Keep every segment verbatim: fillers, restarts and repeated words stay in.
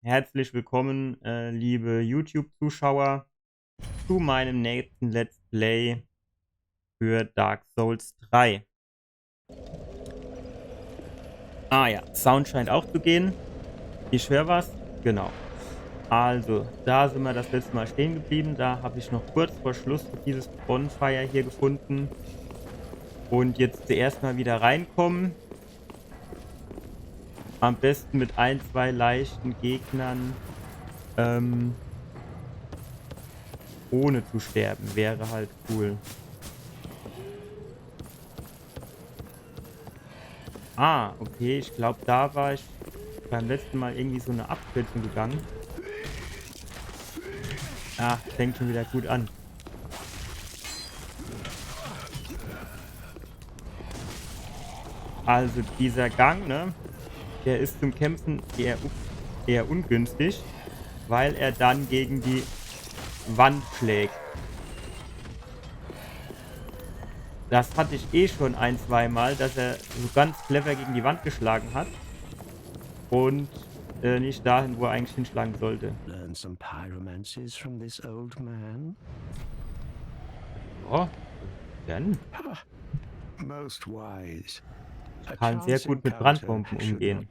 Herzlich willkommen, äh, liebe YouTube-Zuschauer, zu meinem nächsten Let's Play für Dark Souls drei. Ah ja, Sound scheint auch zu gehen. Ich hör was. Genau. Also, da sind wir das letzte Mal stehen geblieben. Da habe ich noch kurz vor Schluss dieses Bonfire hier gefunden. Und jetzt zuerst mal wieder reinkommen. Am besten mit ein, zwei leichten Gegnern, ähm, ohne zu sterben. Wäre halt cool. Ah, okay. Ich glaube, da war ich beim letzten Mal irgendwie so eine Abkürzung gegangen. Ah, fängt schon wieder gut an. Also dieser Gang, ne, der ist zum Kämpfen eher, eher ungünstig, weil er dann gegen die Wand schlägt. Das hatte ich eh schon ein, zwei Mal, dass er so ganz clever gegen die Wand geschlagen hat und, äh, nicht dahin, wo er eigentlich hinschlagen sollte. Learn some pyromancies from this old man. Ja, dann. Most wise. A chance encounter should not be squandered. Kann sehr gut mit Brandbomben umgehen.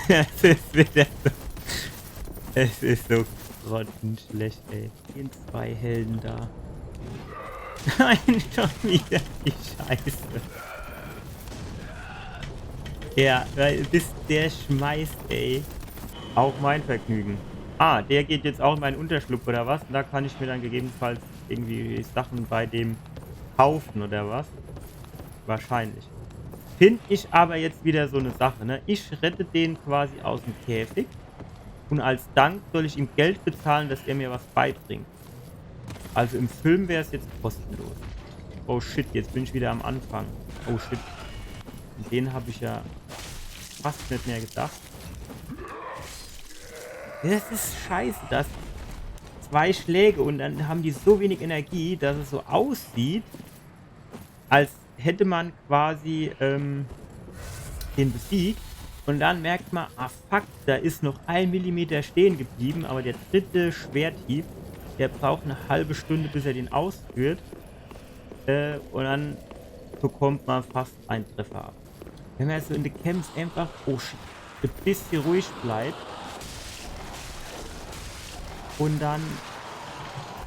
Ja, es ist wieder so. Es ist so grottenschlecht, ey. Die zwei Helden da. Nein, schon wieder die Scheiße. Ja, weil bis der schmeißt, ey. Auch mein Vergnügen. Ah, der geht jetzt auch in meinen Unterschlupf, oder was? Und da kann ich mir dann gegebenenfalls irgendwie Sachen bei dem kaufen, oder was? Wahrscheinlich. Find ich aber jetzt wieder so eine Sache, ne? Ich rette den quasi aus dem Käfig. Und als Dank soll ich ihm Geld bezahlen, dass er mir was beibringt. Also im Film wäre es jetzt kostenlos. Oh shit, jetzt bin ich wieder am Anfang. Oh shit. An den habe ich ja fast nicht mehr gedacht. Das ist scheiße, das zwei Schläge und dann haben die so wenig Energie, dass es so aussieht, als hätte man quasi, ähm, den besiegt. Und dann merkt man, ah fuck, da ist noch ein Millimeter stehen geblieben, aber der dritte Schwerthieb, der braucht eine halbe Stunde, bis er den ausführt. Äh, und dann bekommt man fast einen Treffer ab. Wenn man so in de Camps einfach, oh shit, ein bisschen ruhig bleibt und dann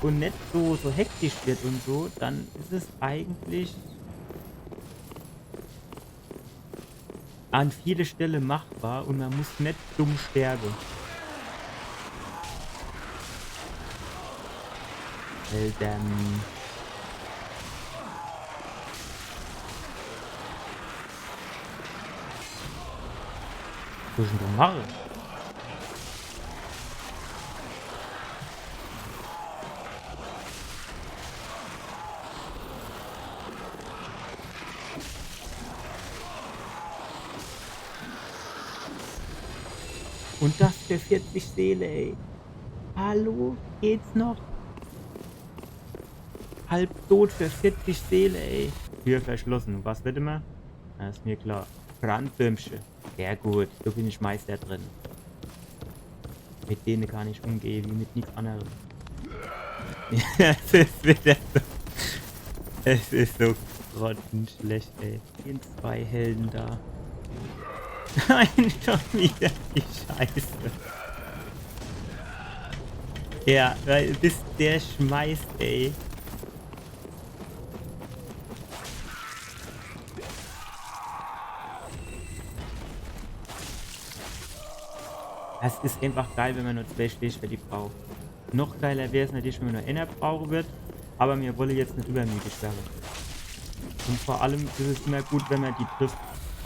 und nicht so, so hektisch wird und so, dann ist es eigentlich an viele Stelle machbar und man muss nicht dumm sterben. Alter. Was soll ich denn da machen? Und das für vierzig Seele, ey. Hallo? Geht's noch? Halb tot für vierzig Seele, ey. Tür verschlossen. Was wird immer? Das ist mir klar. Brandbömmche. Sehr gut. Da bin ich Meister drin. Mit denen kann ich umgehen wie mit nichts anderem. Es ist wieder so. Es ist so grottenschlecht, ey. Die zwei Helden da. Nein, schon wieder die Scheiße. Ja, weil bis der schmeißt, ey. Das ist einfach geil, wenn man nur zwei Schläge für die braucht. Noch geiler wäre es natürlich, wenn man nur einer brauchen wird. Aber mir wolle jetzt nicht übermütig werden. Und vor allem ist es immer gut, wenn man die trifft.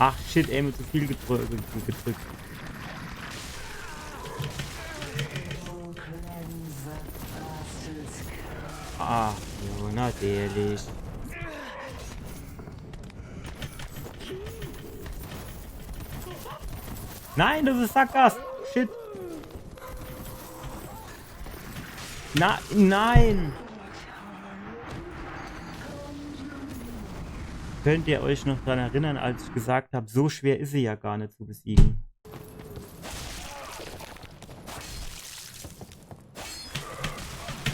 Ach shit, ey, mir zu viel gedrü- ge- gedrückt. Ah, ja, natürlich. Nein, das ist Sackgass. Shit. Na, nein. Könnt ihr euch noch dran erinnern, als ich gesagt habe, so schwer ist sie ja gar nicht zu besiegen?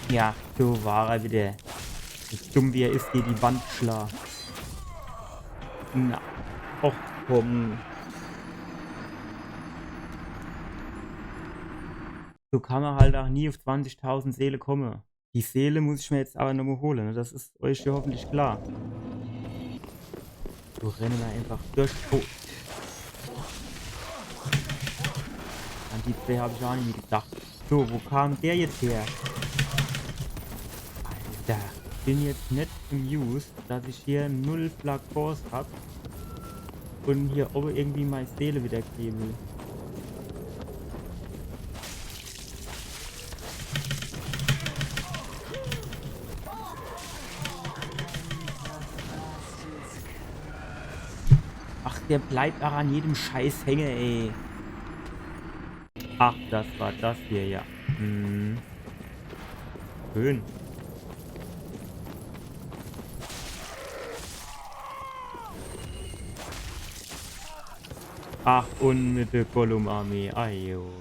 Ja, do war er wieder. So dumm wie er is, gege die Wand schla. Na. Och, komm. So kann mer halt ach nie uff zwanzigtausend Seele komme. Die Seele muss ich mer jetzt awwer nochmo hole, ne? Das is eich jo hoffentlich klar. So, renne mer einfach durch. Oh. An die zwee hab ich ach nimmi gedacht. So, wo kam der jetzt her? Alter, bin jetzt net amused, dass ich hier null Flakons hab un hier owwe irgendwie mei Seele wieder krie will. Ach, der bleibt ach an jedem Scheiß hänge, ey. Ach, das war das hier, ja. Hm. Schön. Ach, un mit der Gollum-Armee. Ajo.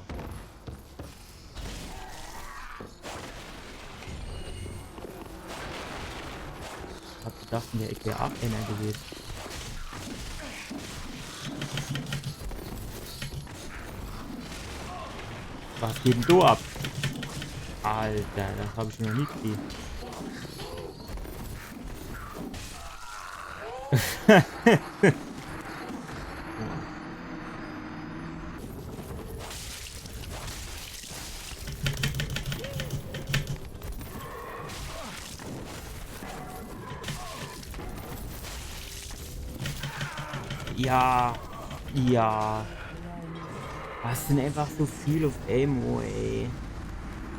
Hab gedacht, in der Eck wär ach ener gewest. Was geht denn do ab? Alter, das hab ich noch nie gesehen. Ja, ja. Das sin einfach so viel uff emol, ey.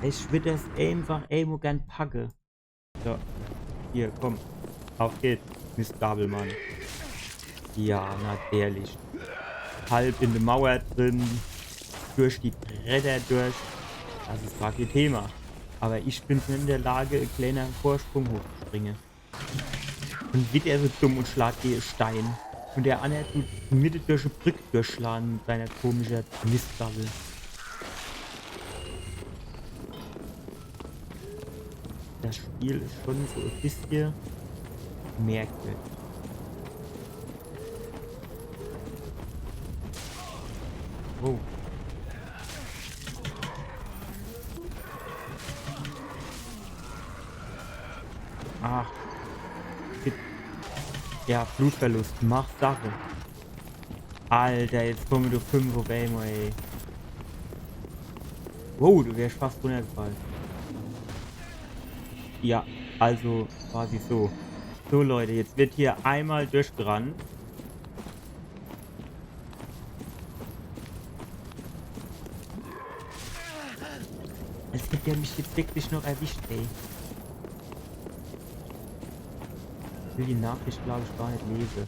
Ich würd das einfach emol gern packe. So, hier, komm. Uff geht's, Mistgabel, Mann. Ja, natürlich. Halb in de Mauer drin, durch die Bretter durch. Das is gar kee Thema. Awwer ich bin net in der Lage, en kleenere Vorsprung hochzuspringe. Un wieder so dumm un schlag gege Stein. Un der anner dut mitte durch die Brick durchschlage mit seiner komischer Mistgabel. Das Spiel is schon so e bissje merkwürdig. Oh. Ach. Shit. Ja, Blutverlust. Mach Sache. Alter, jetzt komme do fünf uff emol, ey. Wow, du wärst fast runnergefalle. Ja, also quasi so. So, Leute, jetzt wird hier emol durchgerannt. Als hätt der mich jetzt wirklich noch erwischt, ey. Ich will die Nachricht, glaab ich, gar net lese.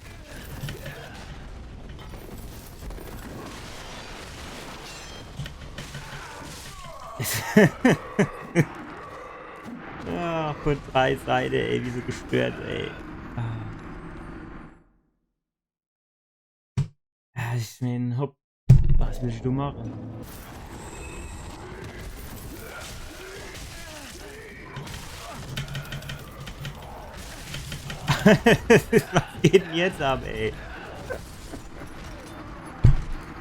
Ah, von drei Seite, ey, wie so gestört, ey. Ah. Ja, ich meen, hopp, was willst du mache? Was geht denn jetzt ab, ey?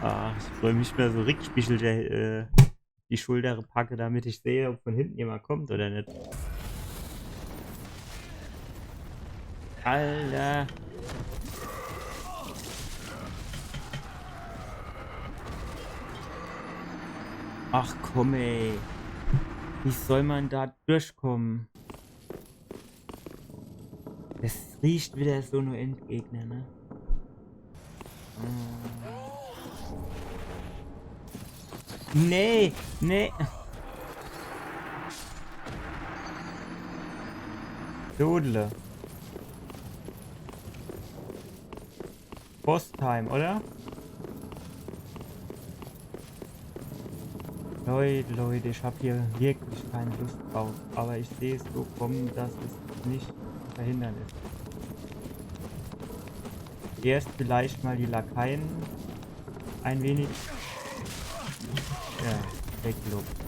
Ah, ich freu mich mol so Rückspiegel, der, äh, die Schulter packe, damit ich sehe, ob von hinten jemand kommt oder net. Alter. Ach komm, ey. Wie soll man do durchkomme? Das riecht wieder so no Endgegner, ne? Nee, nee. Dudle. Boss Time, oder? Leute, Leute, ich hab hier wirklich keine Lust drauf. Aber ich seh's so kommen, dass es nicht zu verhindern ist. Erst vielleicht mal die Lakaien ein wenig. Ja, weglocken.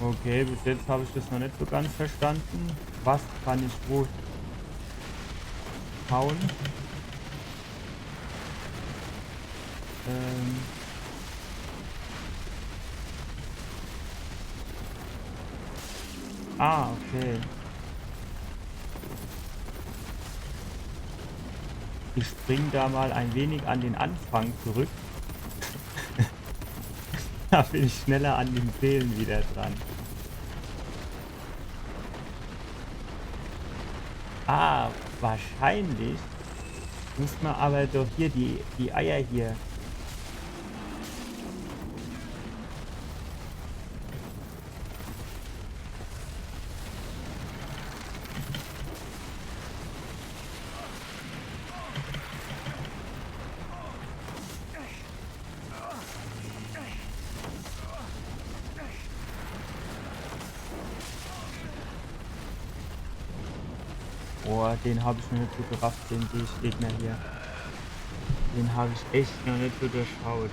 Okay, bis jetzt hab ich das noch net so ganz verstanden. Was kann ich wo hauen? Ähm. Ah, okay. Ich spring da mal ein wenig an den Anfang zurück. Da bin ich schneller an den Seelen wieder dran. Ah, wahrscheinlich muss man aber doch hier die, die Eier hier. Boah, den hab ich noch net so gerafft, den Ge- Gegner hier. Den hab ich echt noch net so durchschaut.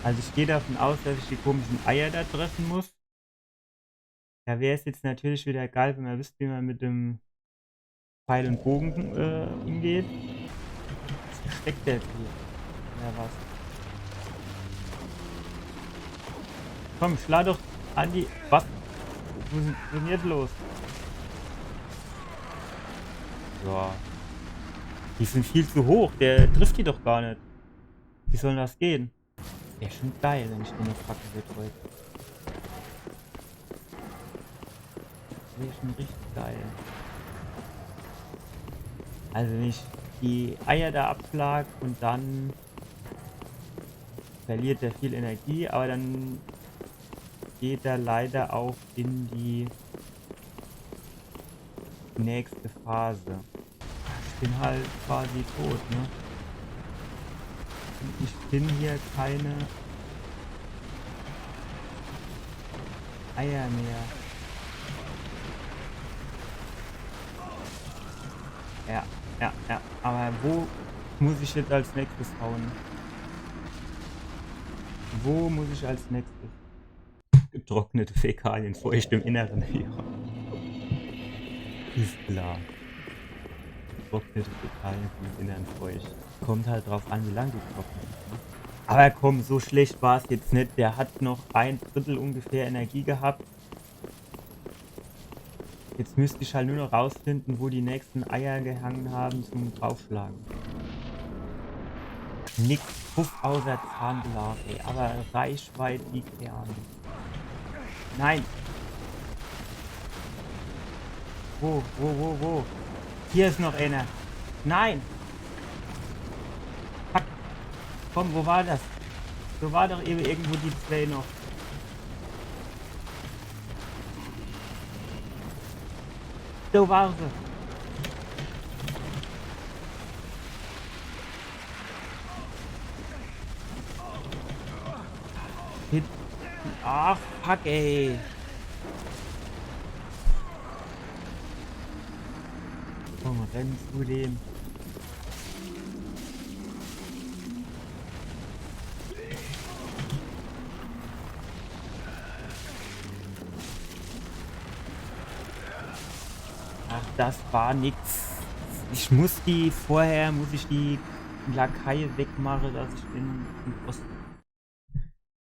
Also ich geh davon aus, dass ich die komischen Eier da treffen muss. Da wär's jetzt natürlich wieder geil, wenn man wüsst, wie man mit dem Pfeil und Bogen, äh, umgeht. Versteckt der hier? Oder was? Komm, schlag doch an die. Was? Wo sind, was ist denn jetzt los? Ja. Die sind viel zu hoch. Der trifft die doch gar net. Wie soll das gehen? Wär schon geil, wenn ich den noch packe würd heut. Wär schon richtig geil. Also wenn ich die Eier da abschlag und dann verliert er viel Energie, aber dann geht er leider auch in die nächste Phase. Ich bin halt quasi tot, ne? Und ich finde hier keine Eier mehr. Ja, ja, ja. Aber wo muss ich jetzt als nächstes hauen? Wo muss ich als nächstes? Getrocknete Fäkalien, feucht im Inneren. Ja. Ist klar. Getrocknete Fäkalien sind im Inneren feucht. Kommt halt drauf an, wie lang du getrocknet bist, ne? Aber komm, so schlecht war's jetzt net. Der hat noch ein Drittel ungefähr Energie gehabt. Jetzt müsst ich halt nur noch rausfinden, wo die nächsten Eier gehangen haben zum Draufschlagen. Nix, Puff außer Zahnbelag, ey, aber Reichweite wie keine Ahnung. Nein! Wo, wo, wo, wo? Hier ist noch einer. Nein! Fuck. Komm, wo war das? Do war doch eben irgendwo die zwei noch. Do war se. Hit. Ach, fuck, ey. Komm, renn zu dem. Ach, das war nix. Ich muss die vorher, muss ich die Lakaie wegmache, dass ich den, den Boss.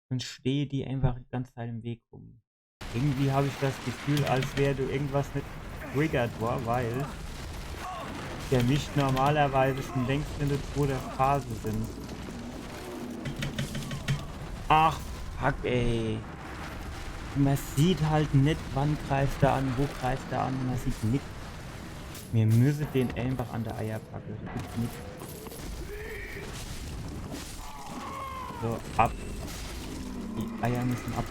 Dann stehe die einfach die ganze Zeit im Weg rum. Irgendwie hab ich das Gefühl, als wär do irgendwas net getriggert war, weil der misst normalerweise schon längst in der zweite Phase sin. Ach, fuck, ey. Man sieht halt net, wann greift er an, wo greift er an, man sieht nix. Mir müsse den einfach an der Eier packe. Do gibt's nix. So, ab. Die Eier müssen ab.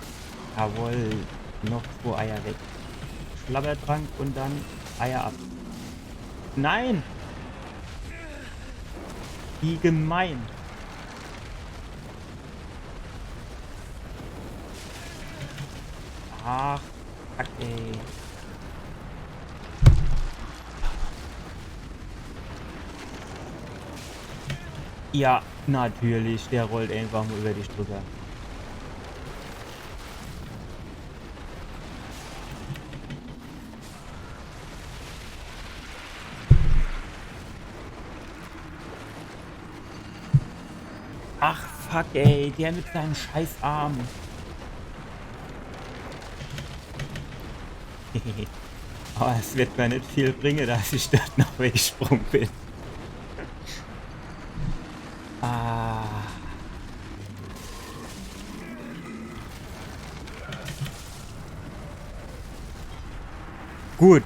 Jawohl. Noch zwei Eier weg. Schlabbertrank und dann Eier ab. Nein! Wie gemein. Ach, fuck, ey. Ja, natürlich, der rollt einfach nur über dich drüber. Ach, fuck, ey, der mit seinem scheiß Arm. Aber es wird mir net viel bringe, dass ich dort noch wegsprung bin. Ah. Gut,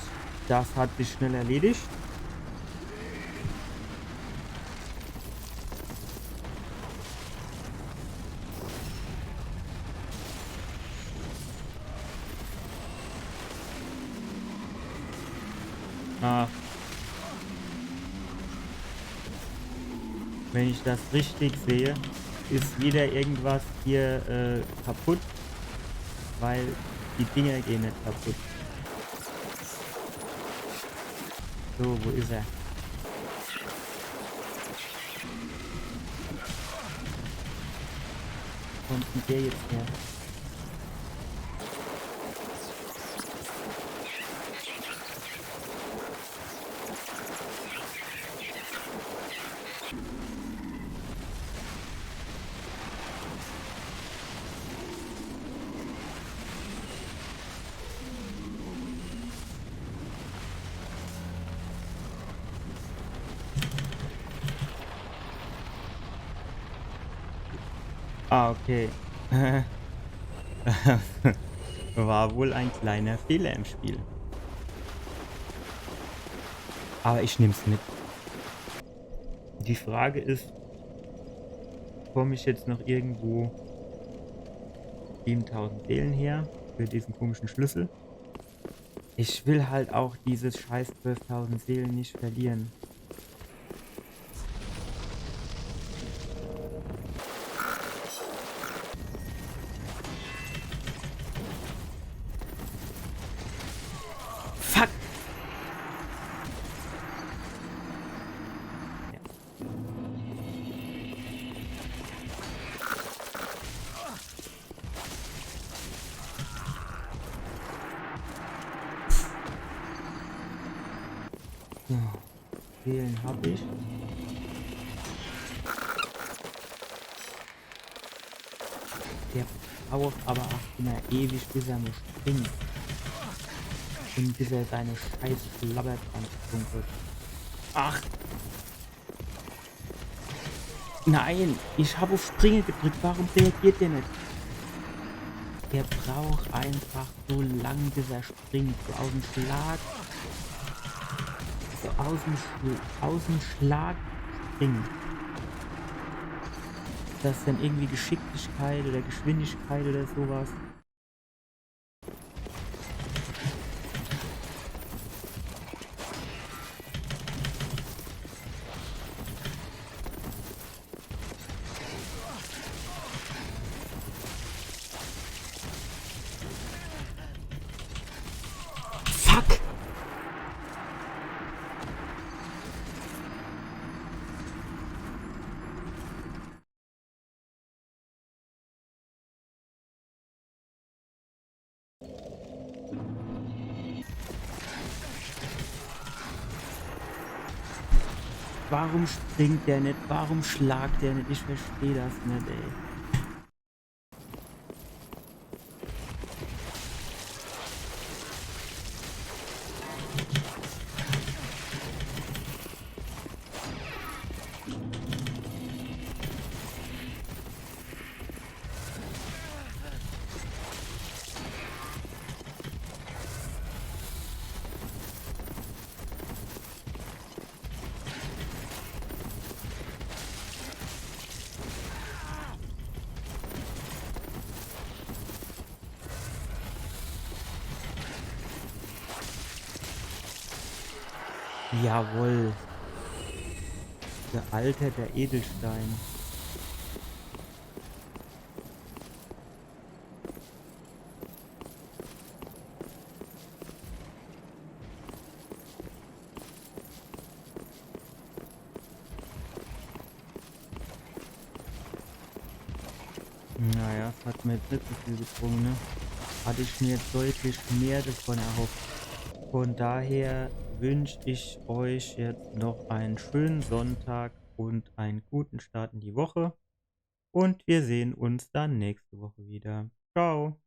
das hat sich schnell erledigt. Ah. Wenn ich das richtig sehe, ist wieder irgendwas hier, äh, kaputt, weil die Dinger gehen nicht kaputt. So, wo ist er? Wo kommt denn der jetzt her? Ah, okay. War wohl ein kleiner Fehler im Spiel. Aber ich nehm's mit. Die Frage ist, komme ich jetzt noch irgendwo siebentausend Seelen her für diesen komischen Schlüssel? Ich will halt auch dieses scheiß zwölftausend Seelen nicht verlieren. Fuck! So. Seelen hab ich. Der braucht aber auch immer ewig, bis er muss springen. Und bis er seine scheiß Schlabber dran wird. Ach! Nein, ich hab auf Springe gedrückt. Warum reagiert der nicht? Der braucht einfach so lang, bis er springt. So aus dem Schlag. So aus dem, Schl aus dem Schlag springen. Das ist dann irgendwie Geschicklichkeit oder Geschwindigkeit oder sowas. Fuck! Warum springt der nicht? Warum schlagt der nicht? Ich verstehe das nicht, ey. Jawohl. Der alte, der Edelstein. Naja, es hat mir jetzt nicht so viel gebrungen, ne? Hatte ich mir deutlich mehr davon erhofft. Von daher wünsche ich euch jetzt noch einen schönen Sonntag und einen guten Start in die Woche. Und wir sehen uns dann nächste Woche wieder. Ciao.